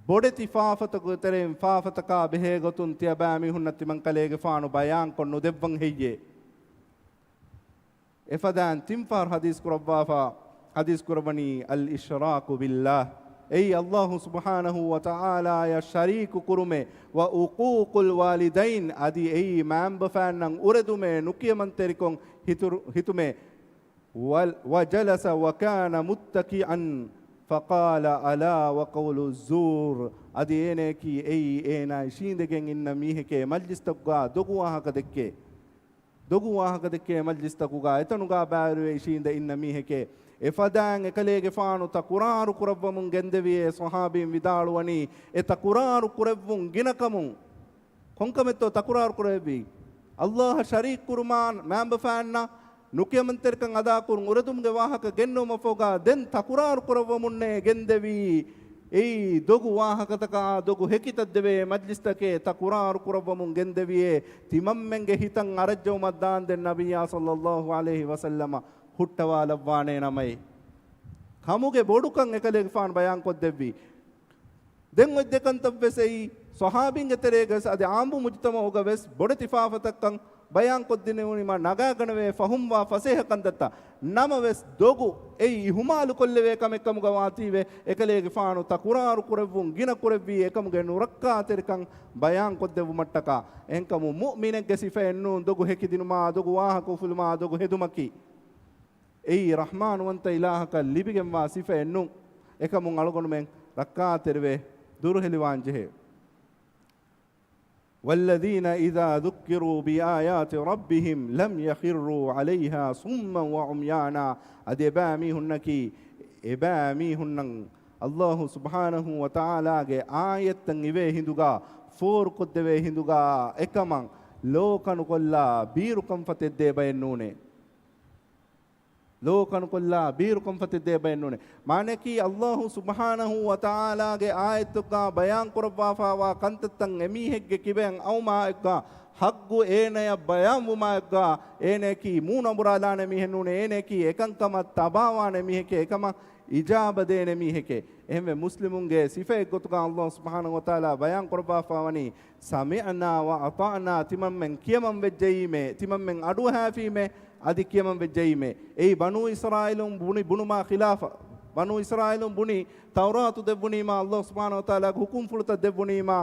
ބޮޑެތި ފާފަތަކުގެ ތެރެއިން ފާފަތަކާ ބެހޭ ގޮތުން ތިޔަބައިމީހުންނަށް ތިމަންކަލޭގެފާނު ބަޔާންކޮށް ނުދެއްވަން ހެއްޔޭ؟ އެފަދައިން ތިން ފަހަރު ޙަދީޘް ކުރައްވާފަ، ޙަދީޘް ކުރައްވަނީ، الإشراك بالله، އެއީ ﷲ ސުބްޙާނަހޫ ވަތަޢާލާޔަށް ޝަރީކު ކުރުމޭ، وعقوق الوالدين، އަދި އެއީ މައިންބަފައިންނަށް އުރެދުމޭ، ނުކިޔަމަންތެރިކޮށް ހިތުރު-، ހިތުމޭ. وجلس وكان متكئا فقال ألا وقول الزور، އަދި އޭނަޔަކީ އެއީ އޭނާ އިށީނދެގެން އިންނަ މީހެކޭ، މަޖްލިސްތަކުގަ ދޮގު ވާހަކަ ދެއްކޭ، ދޮގު ވާހަކަ ދެއްކޭ މަޖްލިސްތަކުގަ، އެތަނުގަ ބައިވެރިވެ އިށީނދެ އިންނަ މީހެކޭ. އެފަދައިން އެކަލޭގެފާނު ތަކުރާރު ކުރައްވަމުން ގެންދެވިއޭ. ޞަޙާބީން ވިދާޅުވަނީ، އެ ތަކުރާރު ކުރެއްވުން ގިނަކަމުން ކޮންކަމެއްތޯ ތަކުރާރު ކުރެއްވީ؟ ﷲ އަށް ޝަރީކު ކުރުމާ، މައިންބަފައިންނަށް ނުކިޔަމަންތެރިކަން އަދާކުރުން އުރެދުމުގެ ވާހަކަ ގެންނެވުމަށްފަހުގަ ދެން ތަކުރާރު ކުރައްވަމުންނޭ ގެންދެވީ. އެއީ ދޮގު ވާހަކަތަކާ ދޮގު ހެކިތައް ދެވޭ މަޖްލިސްތަކޭ، ތަކުރާރު ކުރައްވަމުން ގެންދެވިއޭ. ތިމަންމެންގެ ހިތަށް އަރައްޖަވުމަށް ދާންދެން ނަބިއްޔާ ޞައްލައްލާހު ޢަލައިހި ވަސައްލަމަ ހުއްޓަވާލައްވާނޭ ނަމައި، ކަމުގެ ބޮޑުކަން އެކަލޭގެފާނު ބަޔާންކޮށްދެއްވީ. ދެން އޮތް ދެކަންތައްވެސް އެއީ، ޞަޙާބީންގެ ތެރޭގަވެސް އަދި ޢާއްމު މުޖުތަމަޢުގަވެސް ބޮޑެތި ފާފަތައްކަން ބަޔާންކޮށްދިނެވުނީމާ، ނަގާގަނެވޭ ފަހުމްވާ ފަސޭހަ ކަންތައްތައް. ނަމަވެސް ދޮގު އެއީ އިހުމާލުކޮށްލެވޭ ކަމެއްކަމުގަ ވާތީވެ، އެކަލޭގެފާނު ތަކުރާރު ކުރެއްވުން ގިނަ ކުރެއްވީ އެކަމުގެ ނުރައްކާތެރިކަން ބަޔާންކޮށްދެއްވުމަށްޓަކާ. އެހެންކަމުން މުއުމިނެއްގެ ސިފައެއް ނޫން ދޮގު ހެކިދިނުމާ، ދޮގު ވާހަކަ އުފުލުމާ، ދޮގު ހެދުމަކީ. އެއީ ރަޙްމާނުވަންތަ އިލާހަކަށް ލިބިގެންވާ ސިފައެއް ނޫން. އެކަމުން އަޅުގަނޑުމެން ރައްކާތެރިވެ ދުރުހެލިވާންޖެހޭ. والذين إذا ذكروا بآيات ربهم لم يخروا عليها صما وعميانا. އަދި އެބައިމީހުންނަކީ، އެބައިމީހުންނަށް ﷲ ސުބްޙާނަހޫ ވަތަޢާލާގެ އާޔަތްތައް އިވޭ ހިނދުގަ، ފޯރުކޮށްދެވޭ ހިނދުގަ، އެކަމަށް ލޯ ކަނުކޮށްލާ ބީރުކަންފަތެއްދޭ ބައެއް ނޫނޭ. ލޯ ކަނުކޮށްލާ ބީރުކަންފަތެއްދޭ ބައެއް ނޫނޭ. މާނައަކީ، ﷲ ސުބްޙާނަހޫ ވަތަޢާލާގެ އާޔަތްތަކުގަ ބަޔާންކުރައްވާފައިވާ ކަންތައްތައް އެމީހެއްގެ ކިބައިން އައުމާއެއްގަ، ޙައްޤު އޭނަޔަށް ބަޔާންވުމާއެއްގަ، އޭނަޔަކީ މޫނު އަނބުރާލާނެ މީހެއް ނޫނޭ، އޭނަޔަކީ އެކަންކަމަށް ތަބާވާނެ މީހެކޭ، އެކަމަށް އިޖާބަ ދޭނެ މީހެކޭ. އެހެންވެ، މުސްލިމުންގެ ސިފައެއް ގޮތުގަ ﷲ ސުބްޙާނަހޫ ވަތަޢާލާ ބަޔާންކުރައްވާފައިވަނީ، سمعنا وأطعنا، ތިމަންމެން ކިޔަމަން ވެއްޖައީމޭ، ތިމަންމެން އަޑުއަހާފީމޭ، އަދި ކިޔަމަން ވެއްޖައީމޭ. އެއީ ބަނޫ އިސްރާއީލުން ބުނި ބުނުމާ ޚިލާފަށް، ބަނޫ އިސްރާއީލުން ބުނި ތައުރާތު ދެއްވުނީމާ، ﷲ ސުބްޙާނަހޫ ވަތަޢާލާގެ ޙުކުމްފުޅުތައް ދެއްވުނީމާ،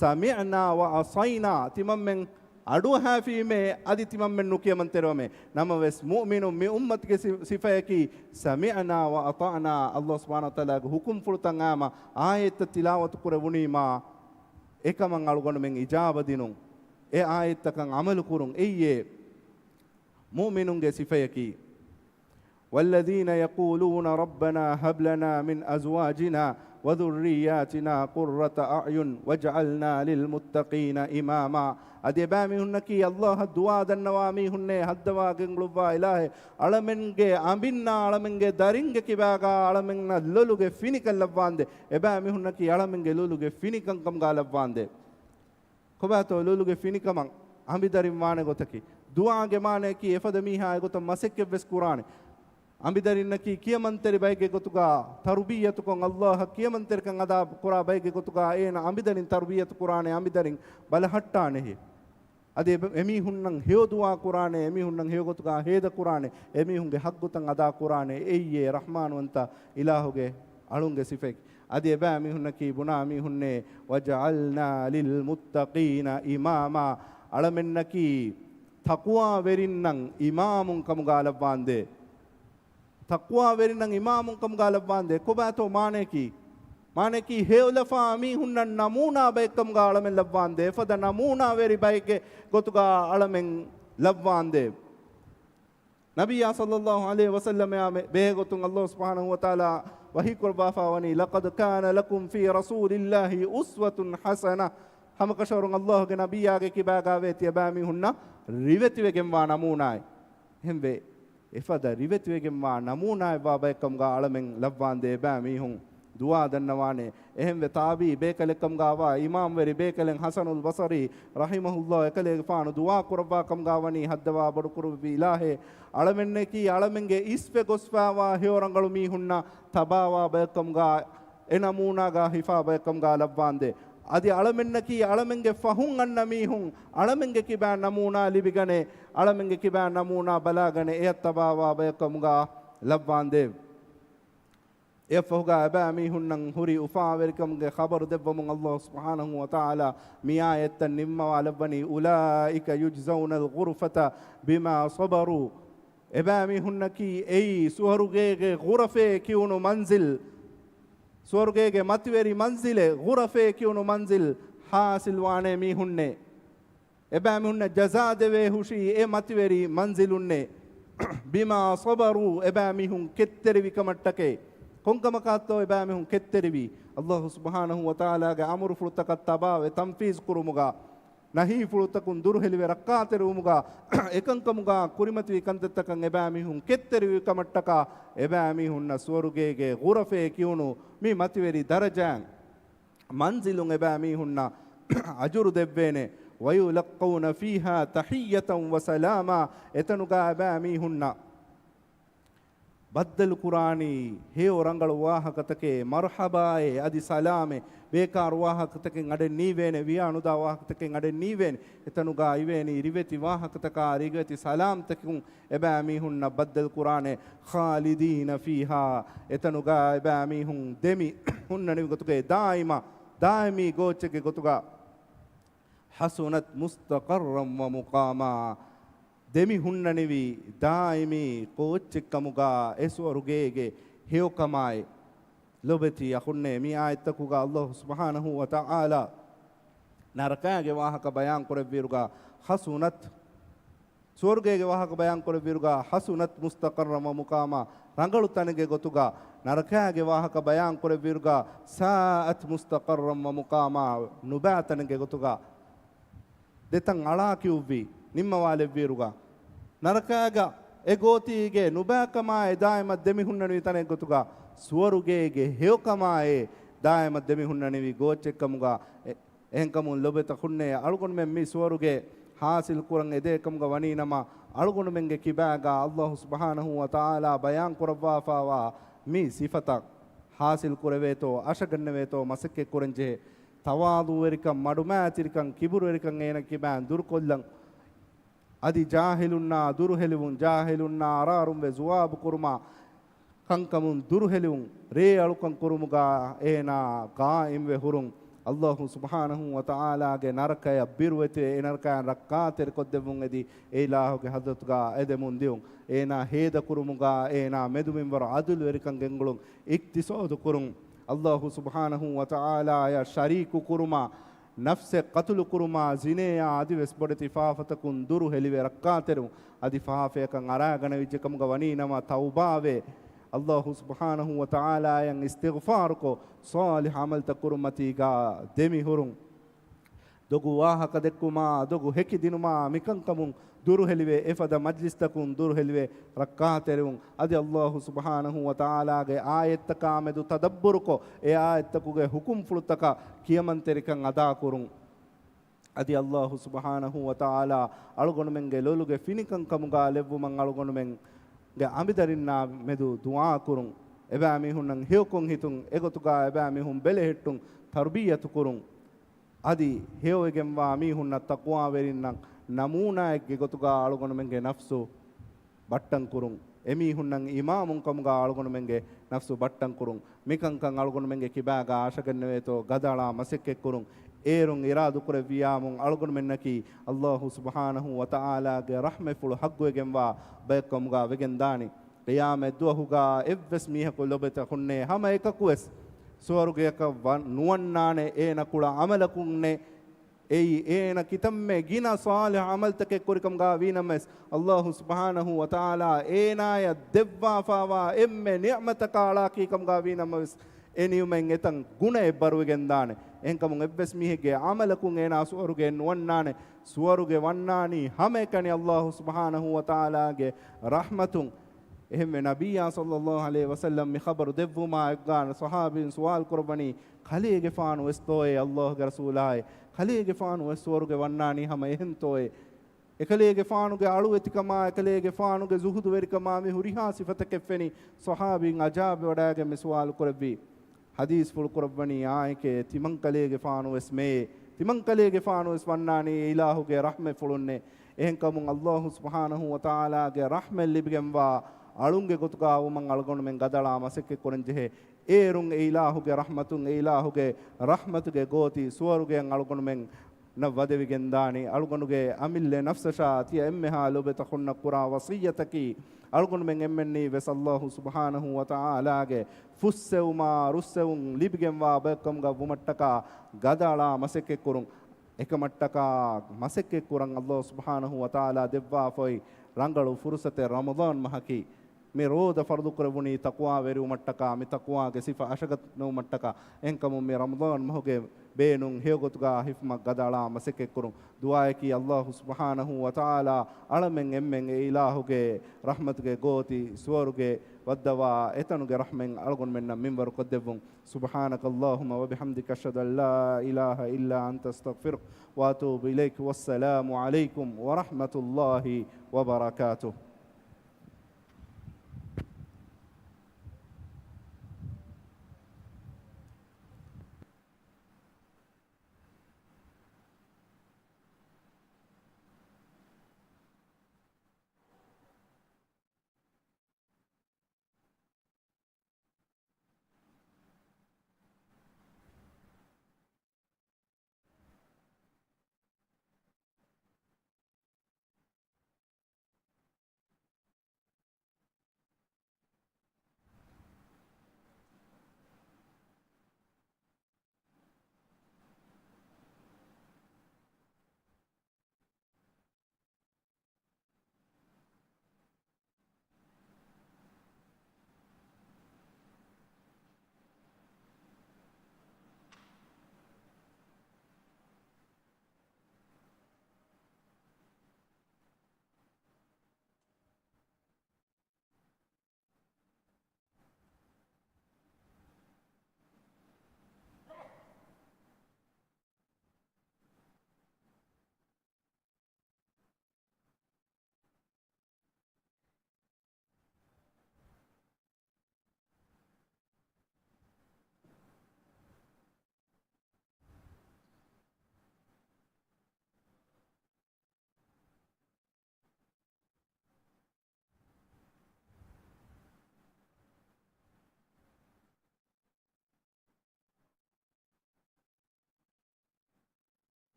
سمعنا وعصينا، ތިމަންމެން އަޑުއަހާފީމޭ، އަދި ތިމަންމެން ނުކިޔަމަންތެރިވަމޭ. ނަމަވެސް، މުއުމިނުން މި އުއްމަތުގެ ސި-، ސިފަޔަކީ، سمعنا وأطعنا، ﷲ ސުބްޙާނަހޫ ވަތަޢާލާގެ ޙުކުމްފުޅުތައް އާމަ އާޔަތްތައް ތިލާވަތު ކުރެވުނީމާ، އެކަމަށް އަޅުގަނޑުމެން އިޖާބަ ދިނުން، އެ އާޔަތްތަކަށް ޢަމަލު ކުރުން. އެއީ މުއުމިނުންގެ ސިފަޔަކީ. والذين يقولون ربنا هب لنا من أزواجنا وذرياتنا قرة أعين واجعلنا للمتقين إماما. އަދި އެބައިމީހުންނަކީ، ﷲ އަށް ދުޢާ ދަންނަވާ މީހުންނޭ، ހައްދަވާ ގެންގުޅުއްވާ އިލާހޭ، އަޅަމެންގެ އަނބިންނާ އަޅަމެންގެ ދަރިންގެ ކިބާގާ އަޅަމެންނަށް ލޮލުގެ ފިނިކަން ލައްވާނދޭ. އެބައިމީހުންނަކީ އަޅަމެންގެ ލޮލުގެ ފިނިކަން ކަމުގާ ލައްވާނދޭ. ކޮބާތޯ ލޮލުގެ ފިނިކަމަށް އަނބިދަރިން ވާނެ ގޮތަކީ؟ ދުޢާގެ މާނަޔަކީ އެފަދަ މީހާ އެގޮތަށް މަސައްކަތްވެސް ކުރާނެ. އަނބިދަރިންނަކީ ކިޔަމަންތެރި ބައެއްގެ ގޮތުގަ ތަރުބިއްޔަތުކޮށް، ﷲ އަށް ކިޔަމަންތެރިކަން އަދާ ކުރާ ބައެއްގެ ގޮތުގަ އޭނަ އަނބިދަރިން ތަރުބިއްޔަތު ކުރާނެ، އަނބިދަރިން ބަލަހައްޓާނެހެ. އަދި އެބަ-، އެމީހުންނަށް ހެޔޮ ދުޢާ ކުރާނެ، އެމީހުންނަށް ހެޔޮ ގޮތުގަ ހޭދަ ކުރާނެ، އެމީހުންގެ ޙައްޤުތައް އަދާ ކުރާނެ. އެއީ ރަޙްމާނުވަންތަ އިލާހުގެ އަޅުންގެ ސިފައެކޭ. އަދި އެބައިމީހުންނަކީ ބުނާ މީހުންނޭ، واجعلنا للمتقين إماما، އަޅަމެންނަކީ ތަޤްވާވެރިންނަށް އިމާމުން ކަމުގާ ލައްވާނދޭ. ތަޤްވާވެރިންނަށް އިމާމުން ކަމުގާ ލައްވާނދޭ. ކޮބާތޯ މާނަޔަކީ؟ މާނަޔަކީ ހެޔޮލަފާ މީހުންނަށް ނަމޫނާ ބައެއް ކަމުގާ އަޅަމެން ލައްވާނދޭ. އެފަދަ ނަމޫނާވެރި ބައެއްގެ ގޮތުގާ އަޅަމެން ލައްވާނދޭ. ނަބިއްޔާ ޞައްލައްލާހު ޢަލައިހި ވަސައްލަމައާ މެ-، ބެހޭގޮތުން ﷲ ސުބްޙާނަހޫ ވަތަޢާލާ ވަޙީކުރައްވާފައިވަނީ، لقد كان لكم في رسول الله أسوة حسنة. ހަމަކަށަވަރުން ﷲގެ ނަބިއްޔާގެ ކިބާގާވޭ ތިޔަބައިމީހުންނަށް ރިވެތިވެގެންވާ ނަމޫނާއެއް. އެހެންވެ، އެފަދަ ރިވެތިވެގެންވާ ނަމޫނާއެއްވާ ބައެއްކަމުގާ އަޅަމެން ލައްވާނދޭ އެބައިމީހުން ދުޢާ ދަންނަވާނެ. އެހެންވެ، ތާބިޢީ ބޭކަލެއްކަމުގާވާ އިމާމްވެރި ބޭކަލެއް ޙަސަނުލް ބަޞަރީ ރަޙިމަހުﷲ އެކަލޭގެފާނު ދުޢާ ކުރައްވާ ކަމުގާ ވަނީ ހައްދަވާ ބޮޑުކުރުއްވި އިލާހޭ، އަޅަމެންނަކީ އަޅަމެންގެ އިސްވެ ގޮސްފާވާ ހެޔޮ ރަނގަޅު މީހުންނަށް ތަބާވާ ބަޔަކަމުގާ، އެ ނަމޫނާގާ ހިފާ ބަޔަކަމުގާ ލައްވާނދޭ. އަދި އަޅަމެންނަކީ އަޅަމެންގެ ފަހުން އަންނަ މީހުން އަޅަމެންގެ ކިބާ ނަމޫނާ ލިބިގަނެ، އަޅަމެންގެ ކިބާ ނަމޫނާ ބަލާގަނެ އެޔަށް ތަބާވާ ބަޔަކަމުގާ ލައްވާނދޭ. އެއަށްފަހުގާ އެބައިމީހުންނަށް ހުރި އުފާވެރިކަމުގެ ޚަބަރު ދެއްވަމުން ﷲ ސުބްޙާނަހޫ ވަތަޢާލާ މި އާޔަތްތައް ނިންމަވާލައްވަނީ، أولئك يجزون الغرفة بما صبروا. އެބައިމީހުންނަކީ އެއީ ސުވަރުގޭގެ ޣުރަފޭ ކިޔުނު މަންޒިލް، ސުވަރުގޭގެ މަތިވެރި މަންޒިލެއް، ޣުރަފޭ ކިޔުނު މަންޒިލް ޙާޞިލްވާނޭ މީހުންނޭ. އެބައިމީހުންނަށް ޖަޒާ ދެވޭ ހުށީ އެ މަތިވެރި މަންޒިލުންނޭ. بما صبروا، އެބައިމީހުން ކެތްތެރިވިކަމަށްޓަކައި. ކޮންކަމަކާތޯ އެބައިމީހުން ކެތްތެރިވީ؟ ﷲ ސުބްޙާނަހޫ ވަތަޢާލާގެ އަމުރުފުޅުތަކަށް ތަބާވެ ތަންފީޒު ކުރުމުގާ، ނަހީފުޅުތަކުން ދުރުހެލިވެ ރައްކާތެރިވުމުގާ، އެކަންކަމުގާ ކުރިމަތިވި ކަންތައްތަކަށް އެބައިމީހުން ކެތްތެރިވި ކަމަށްޓަކާ، އެބައިމީހުންނަށް ސުވަރުގޭގެ ޣުރަފޭ ކިޔުނު މި މަތިވެރި ދަރަޖާތް މަންޒިލުން އެބައިމީހުންނަށް އަޖުރު ދެއްވޭނެ. ويلقون فيها تحية وسلاما، އެތަނުގާ އެބައިމީހުންނަށް ބައްދަލުކުރާނީ ހެޔޮ ރަނގަޅު ވާހަކަތަކެއް، މަރްޙަބާއޭ، އަދި ސަލާމޭ. ބޭކާރު ވާހަކަތަކެއް އަޑެއް ނީވޭނެ، ވިޔާނުދާ ވާހަކަތަކެއް އަޑެއް ނީވޭނެ. އެތަނުގާ އިވޭނީ ރިވެތި ވާހަކަތަކާ، ރިވެތި ސަލާމްތަކުން އެބައިމީހުންނަށް ބައްދަލުކުރާނެ. خالدين فيها، އެތަނުގާ އެބައިމީހުން ދެމި ހުންނަނިވި ގޮތުގައި ދާއިމާ، ދާއިމީ ގޯއްޗެއްގެ ގޮތުގަ. حسنت مستقرا ومقاما، ދެމި ހުންނަނިވި ދާއިމީ ގޯއްޗެއްކަމުގާ އެ ސުވަރުގޭގެ ހެޔޮކަމާއި. ލޮބެތި އަޚުންނޭ، މި އާޔަތްތަކުގަ ﷲ ސުބްޙާނަހޫ ވަތަޢާލާ ނަރަކާގެ ވާހަކަ ބަޔާން ކުރެއްވިއިރުގަ، ޙަސުނަތް، ސުވަރުގޭގެ ވާހަކަ ބަޔާން ކުރެއްވިއިރުގަ، ޙަސުނަތް މުސްތަޤައްރަން ވަ މުޤާމާ، ރަނގަޅު ތަނެއްގެ ގޮތުގަ. ނަރަކާގެ ވާހަކަ ބަޔާން ކުރެއްވިއިރުގަ، ސާއަތް މުސްތަޤައްރަން ވަ މުޤާމާ، ނުބައި ތަނެއްގެ ގޮތުގަ. ދެތަން އަޅާ ކިޔުއްވި ނިންމަވާލެއްވިއިރުގަ، ނަރަކާގަ އެ ގޯތީގެ ނުބައިކަމާއި ދާއިމަށް ދެމިހުންނަނިވި ތަނެއް ގޮތުގަ، ސުވަރުގޭގެ ހެޔޮކަމާއި ދާއިމަށް ދެމިހުންނަނިވި ގޯއްޗެއްކަމުގަ. އެ، އެހެންކަމުން ލޮބުވެތި އަޚުންނޭ، އަޅުގަނޑުމެން މި ސުވަރުގެ ޙާޞިލް ކުރަން އެދޭ ކަމުގަ ވަނީ ނަމަ، އަޅުގަނޑުމެންގެ ކިބާގަ ﷲ ސުބްޙާނަހޫ ވަތަޢާލާ ބަޔާން ކުރައްވާފާވާ މި ސިފަތައް ޙާޞިލް ކުރެވޭތޯ، އަށަގަންނެވޭތޯ މަސައްކަތް ކުރަން ޖެހޭ. ތަވާޟުޢުވެރިކަން، މަޑުމައިތިރިކަން، ކިބުރުވެރިކަން އޭނަ ކިބާން ދުރުކޮށްލަން. އަދި ޖާހިލުންނާ ދުރުހެލިވުން، ޖާހިލުންނާ އަރާރުންވެ ޒުވާބު ކުރުމާ، ކަންކަމުން ދުރުހެލިވުން، ރޭ އަޅުކަން ކުރުމުގާ އޭނާ ޤާއިމްވެ ހުރުން. ﷲ ސުބްޙާނަހޫ ވަތަޢާލާގެ ނަރަކަޔަށް ބިރުވެތިވެ، އެ ނަރަކަޔަށް ރައްކާތެރިކޮށްދެއްވުން އެދި، އެ އިލާހުގެ ޙަޟްރަތުގާ އެދެމުން ދިއުން. އޭނާ ހޭދަކުރުމުގާ އޭނާ މެދުމިންވަރު ޢަދުލުވެރިކަން ގެންގުޅުން، އިޤްތިޞާދު ކުރުން. ﷲ ސުބްޙާނަހޫ ވަތަޢާލާޔަށް ޝަރީކު ކުރުމާ، ނަފްސެއް ޤަތުލު ކުރުމާ، ޒިނޭއާ އަދިވެސް ބޮޑެތި ފާފަތަކުން ދުރުހެލިވެ ރައްކާތެރިވުން، އަދި ފާފަޔަކަށް އަރާގަނެވިއްޖެ ކަމުގަ ވަނީ ނަމަ، ތައުބާވެ، ﷲ ސުބްޙާނަހޫ ވަތަޢާލާޔަށް އިސްތިޣްފާރުކޮށް، ޞާލިޙު ޢަމަލުތައް ކުރުންމަތީގާ ދެމިހުރުން. ދޮގު ވާހަކަ ދެއްކުމާ، ދޮގު ހެކިދިނުމާ، މިކަންކަމުން ދުރުހެލިވެ، އެފަދަ މަޖްލިސްތަކުން ދުރުހެލިވެ ރައްކާތެރިވުން. އަދި ﷲ ސުބްޙާނަހޫ ވަތަޢާލާގެ އާޔަތްތަކާމެދު ތަދައްބުރުކޮށް، އެ އާޔަތްތަކުގެ ޙުކުމްފުޅުތަކަށް ކިޔަމަންތެރިކަން އަދާކުރުން. އަދި ﷲ ސުބްޙާނަހޫ ވަތަޢާލާ އަޅުގަނޑުމެންގެ ލޮލުގެ ފިނިކަން ކަމުގާ ލެއްވުމަށް އަޅުގަނޑުމެންގެ އަނބިދަރިންނާ މެދު ދުޢާކުރުން. އެބައިމީހުންނަށް ހެޔޮކޮން ހިތުން އެގޮތުގާ އެބައިމީހުން ބެލެހެއްޓުން، ތަރުބިއްޔަތުކުރުން. އަދި ހެޔޮވެގެންވާ މީހުންނަށް ތަޤްވާވެރިންނަށް ނަމޫނާއެއްގެ ގޮތުގާ އަޅުގަނޑުމެންގެ ނަފްސު ބައްޓަންކުރުން. އެމީހުންނަށް އިމާމުން ކަމުގާ އަޅުގަނޑުމެންގެ ނަފްސު ބައްޓަންކުރުން. މިކަންކަން އަޅުގަނޑުމެންގެ ކިބާގާ އަށަގެންނެވޭތޯ ގަދައަޅާ މަސައްކަތްކުރުން. އޭރުން އިރާދުކުރެއްވިޔާމުން އަޅުގަނޑުމެންނަކީ ﷲ ސުބްޙާނަހޫ ވަތަޢާލާގެ ރަޙްމަތްފުޅު ޙައްޤުވެގެންވާ ބަޔަކުކަމުގާ ވެގެންދާނީ. ޤިޔާމަތް ދުވަހުގާ އެއްވެސް މީހަކު ލޮބުވެތި އަޚުންނޭ ހަމައެކަކުވެސް ސުވަރުގެއަކަށް ވަ-، ނުވަންނާނެ އޭނަ ކުޅަ ޢަމަލަކުންނެއް. އެއީ އޭނަ ކިތަންމެ ގިނަ ޞާލިޙު ޢަމަލުތަކެއް ކުރިކަމުގާ ވީނަމަވެސް، ﷲ ސުބްޙާނަހޫ ވަތަޢާލާ އޭނާޔަށް ދެއްވާފާވާ އެންމެ ނިޢުމަތަކާ އަޅާކީ ކަމުގާ ވީނަމަވެސް، އެ ނިޢުމަތް އެތަން ގުނައެއް ބަރުވެގެންދާނެ. އެހެންކަމުން އެއްވެސް މީހެއްގެ ޢަމަލަކުން އޭނާ ސުވަރުގެ ނުވަންނާނެ. ސުވަރުގެ ވަންނާނީ ހަމައެކަނި ﷲ ސުބްޙާނަހޫ ވަތަޢާލާގެ ރަޙްމަތުން. އެހެންވެ، ނަބިއްޔާ ޞައްލައްލާހު ޢަލައިހި ވަސައްލަމް މި ޚަބަރު ދެއްވުމާ އެއްގާނަ ޞަޙާބީން ސުވާލު ކުރައްވަނީ، ކަލޭގެފާނު ވެސްތޯއޭ ﷲގެ ރަސޫލާއޭ؟ ކަލޭގެފާނު ވެސް ސުވަރުގެ ވަންނާނީ ހަމަ އެހެންތޯއޭ؟ އެކަލޭގެފާނުގެ އަޅުވެތިކަމާ، އެކަލޭގެފާނުގެ ޒުހުދުވެރިކަމާ މި ހުރިހާ ސިފަތަކެއް ފެނި ޞަޙާބީން އަޖާބެވަޑައިގެން މި ސުވާލު ކުރެއްވީ. ޙަދީޘް ފުޅު ކުރައްވަނީ އާއެކޭ، ތިމަންކަލޭގެފާނު ވެސް މެއޭ. ތިމަންކަލޭގެފާނު ވެސް ވަންނާނީ އެ އިލާހުގެ ރަޙްމަތްފުޅުންނޭ. އެހެންކަމުން ﷲ ސުބްޙާނަހޫ ވަތަޢާލާގެ ރަޙްމަތް ލިބިގެންވާ އަޅުންގެ ގޮތުގަ ވުމަށް އަޅުގަނޑުމެން ގަދައަޅާ މަސައްކަތް ކުރަން ޖެހޭ. އޭރުން އެ އިލާހުގެ ރަޙްމަތުން، އެ އިލާހުގެ ރަޙްމަތުގެ ގޯތި ސުވަރުގެއަށް އަޅުގަނޑުމެން ނަށް ވަދެވިގެންދާނީ. އަޅުގަނޑުގެ އަމިއްލަ ނަފްސަށާ ތިޔަ އެންމެހާ ލޮބުވެތަކުންނަށް ކުރާ ވަޞިއްޔަތަކީ، އަޅުގަނޑުމެން އެންމެންނީ ވެސް ﷲ ސުބްޙާނަހޫ ވަތަޢާލާގެ ފުއްސެވުމާ ރުއްސެވުން ލިބިގެންވާ ބަޔަކުކަމުގަ ވުމަށްޓަކާ ގަދައަޅާ މަސައްކަތްކުރުން. އެކަމަށްޓަކާ މަސައްކަތްކުރަން ﷲ ސުބްޙާނަހޫ ވަތަޢާލާ ދެއްވާފައި ރަނގަޅު ފުރުޞަތެއް ރަމަޟާން މަހަކީ. މި ރޯދަ ފަރުޟުކުރެވުނީ ތަޤްވާވެރިވުމަށްޓަކާ، މި ތަޤްވާގެ ސިފަ އަށަގަންނަވުމަށްޓަކާ. އެހެންކަމުން މި ރަމަޟާން މަހުގެ ބޭނުން ހެޔޮގޮތުގަ ހިފުމަށް ގަދައަޅާ މަސައްކަތްކުރުން. ދުޢާއަކީ، ﷲ ސުބްޙާނަހޫ ވަތަޢާލާ އަޅަމެން އެންމެން އެ އިލާހުގެ ރަޙްމަތުގެ ގޯތި ސުވަރުގެ ވައްދަވާ އެތަނުގެ ރަޙްމަތް އަޅުގަނޑުމެންނަށް މިންވަރުކޮށްދެއްވުން. سبحانك اللهم وبحمدك، أشهد أن لا إله إلا أنت، أستغفرك وأتوب إليك. والسلام عليكم ورحمة الله وبركاته.